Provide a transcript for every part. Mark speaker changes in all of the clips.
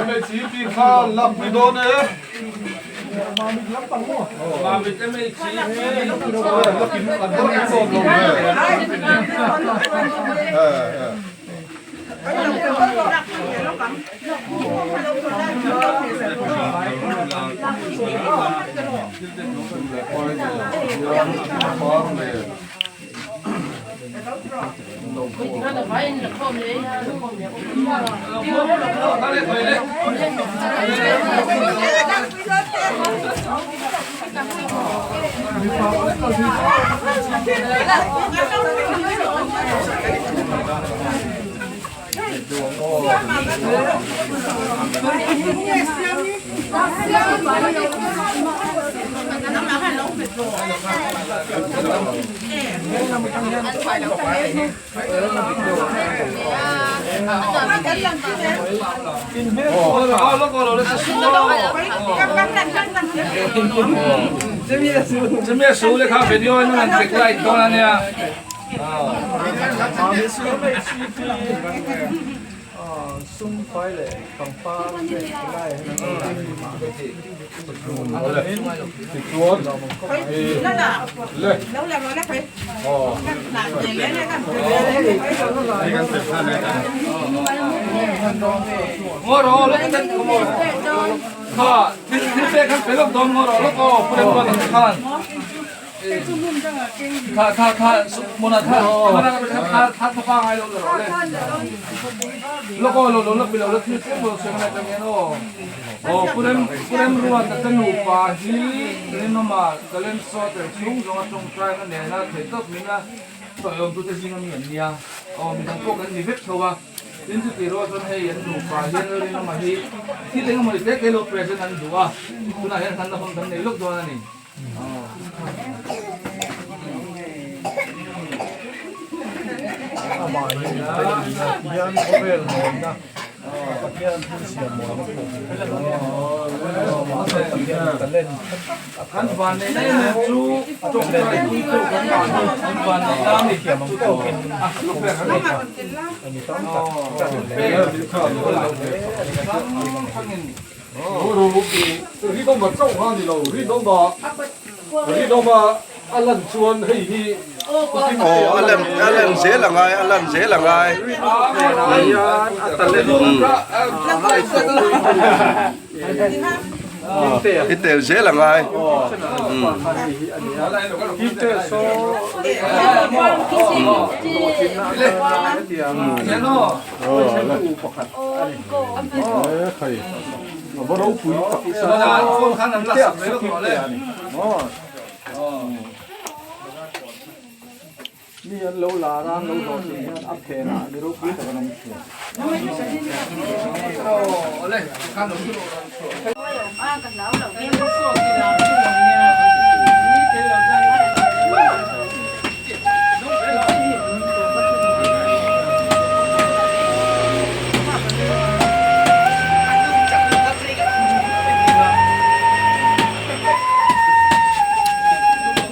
Speaker 1: MHCP kha lak ni dawn e. Lakin an dawn dawn lo ve. Rinawma chauh kha a ni lo, Rinawma Rinawma a lan chuan hei hi
Speaker 2: Aw a lan a lan zel a ngai a lan zel a ngai. I tel zel a ngai.
Speaker 1: Mi an lo lar a, an lo hlawhtling hian a phenah mi ropui tak an awm thin.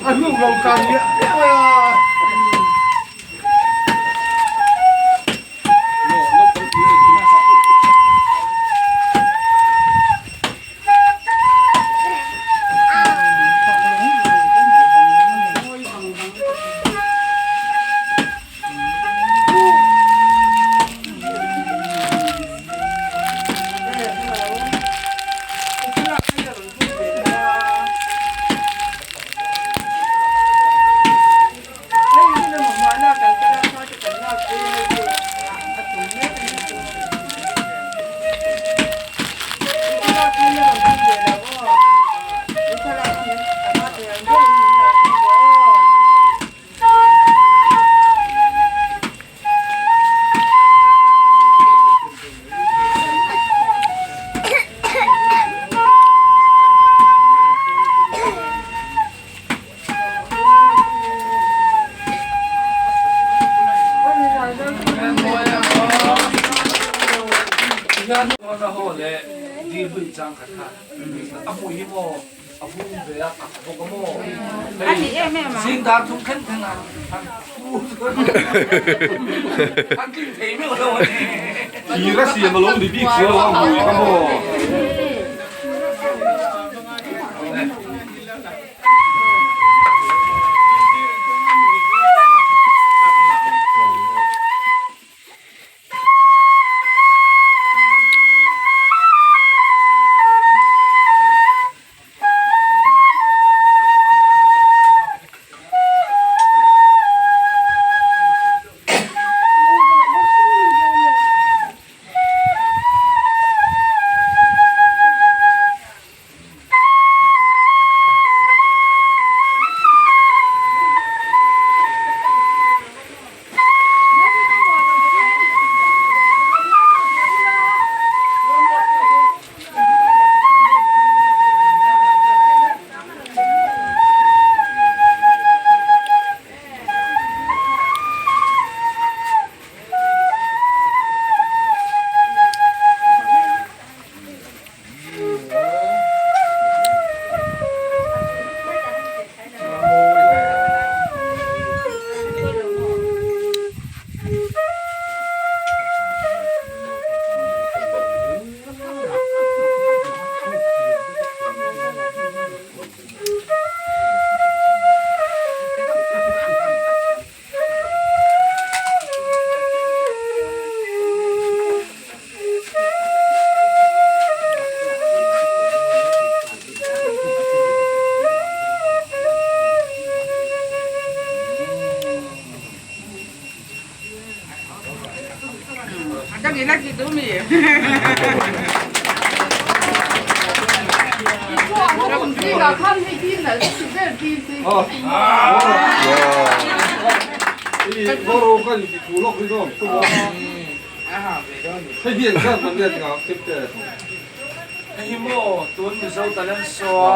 Speaker 1: A hnuk lo kang miah miah mai a. Thir a siam alo ni bik si lo a hmui kha maw.
Speaker 3: Hei maw tun Mizo talent show a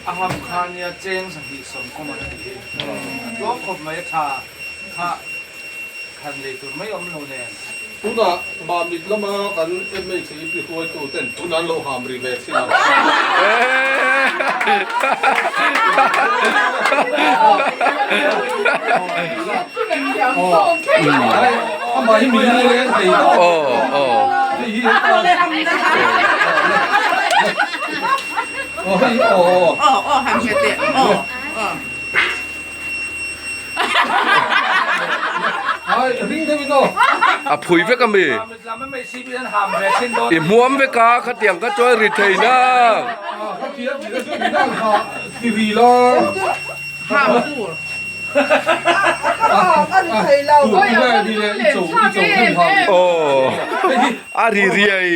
Speaker 3: a ham kha nia cheng 220 an ti hi a tlawm khawp mai a tha kha khan lei tur mai awm lo nen.
Speaker 4: Tunah Mamit lama kan MHIP hruaitu ten tun an lo ham ri ve thin a. Amah hi mi leng thei tawh. Hei hi Aw hei aw aw.
Speaker 5: Aw aw ham hmet teh aw aw.
Speaker 4: Ai ring deuh in aw.
Speaker 2: A phui vek a mi. I hmuam vek a khatiang kha chuan ri thei na.
Speaker 4: Khatiang tih na chu midang kha ti ri la.
Speaker 5: Ham tur.
Speaker 2: Aw a ri riai.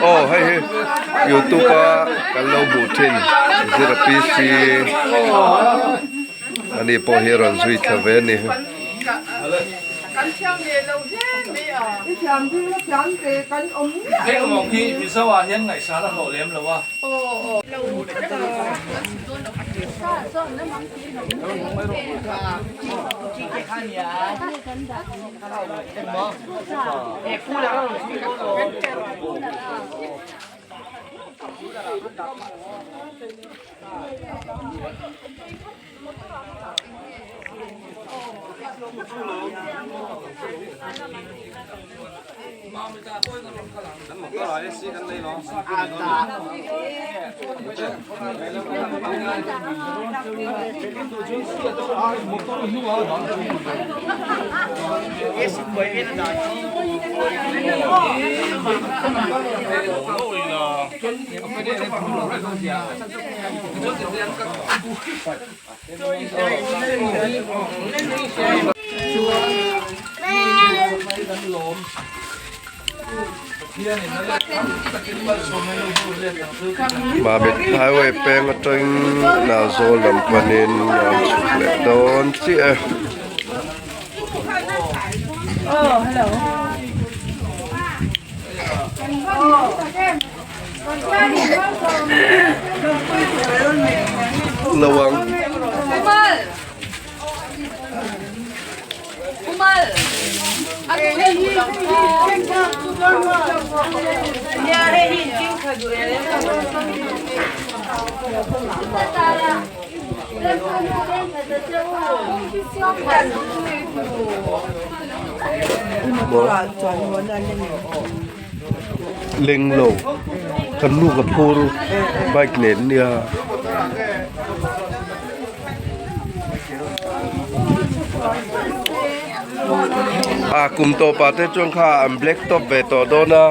Speaker 2: Aw hei hi youtube a kan lo hmuh thin zira PC ani pawh hi a rawn zui thla ve a ni. Mamit highway peng atangin Nazawl lam panin an chhuk leh dawn chiah e. Lo ang. Leng lo kan nu ka phur bike nen nia. A kum tawpah te chuan kha an black top ve tawh dawn a.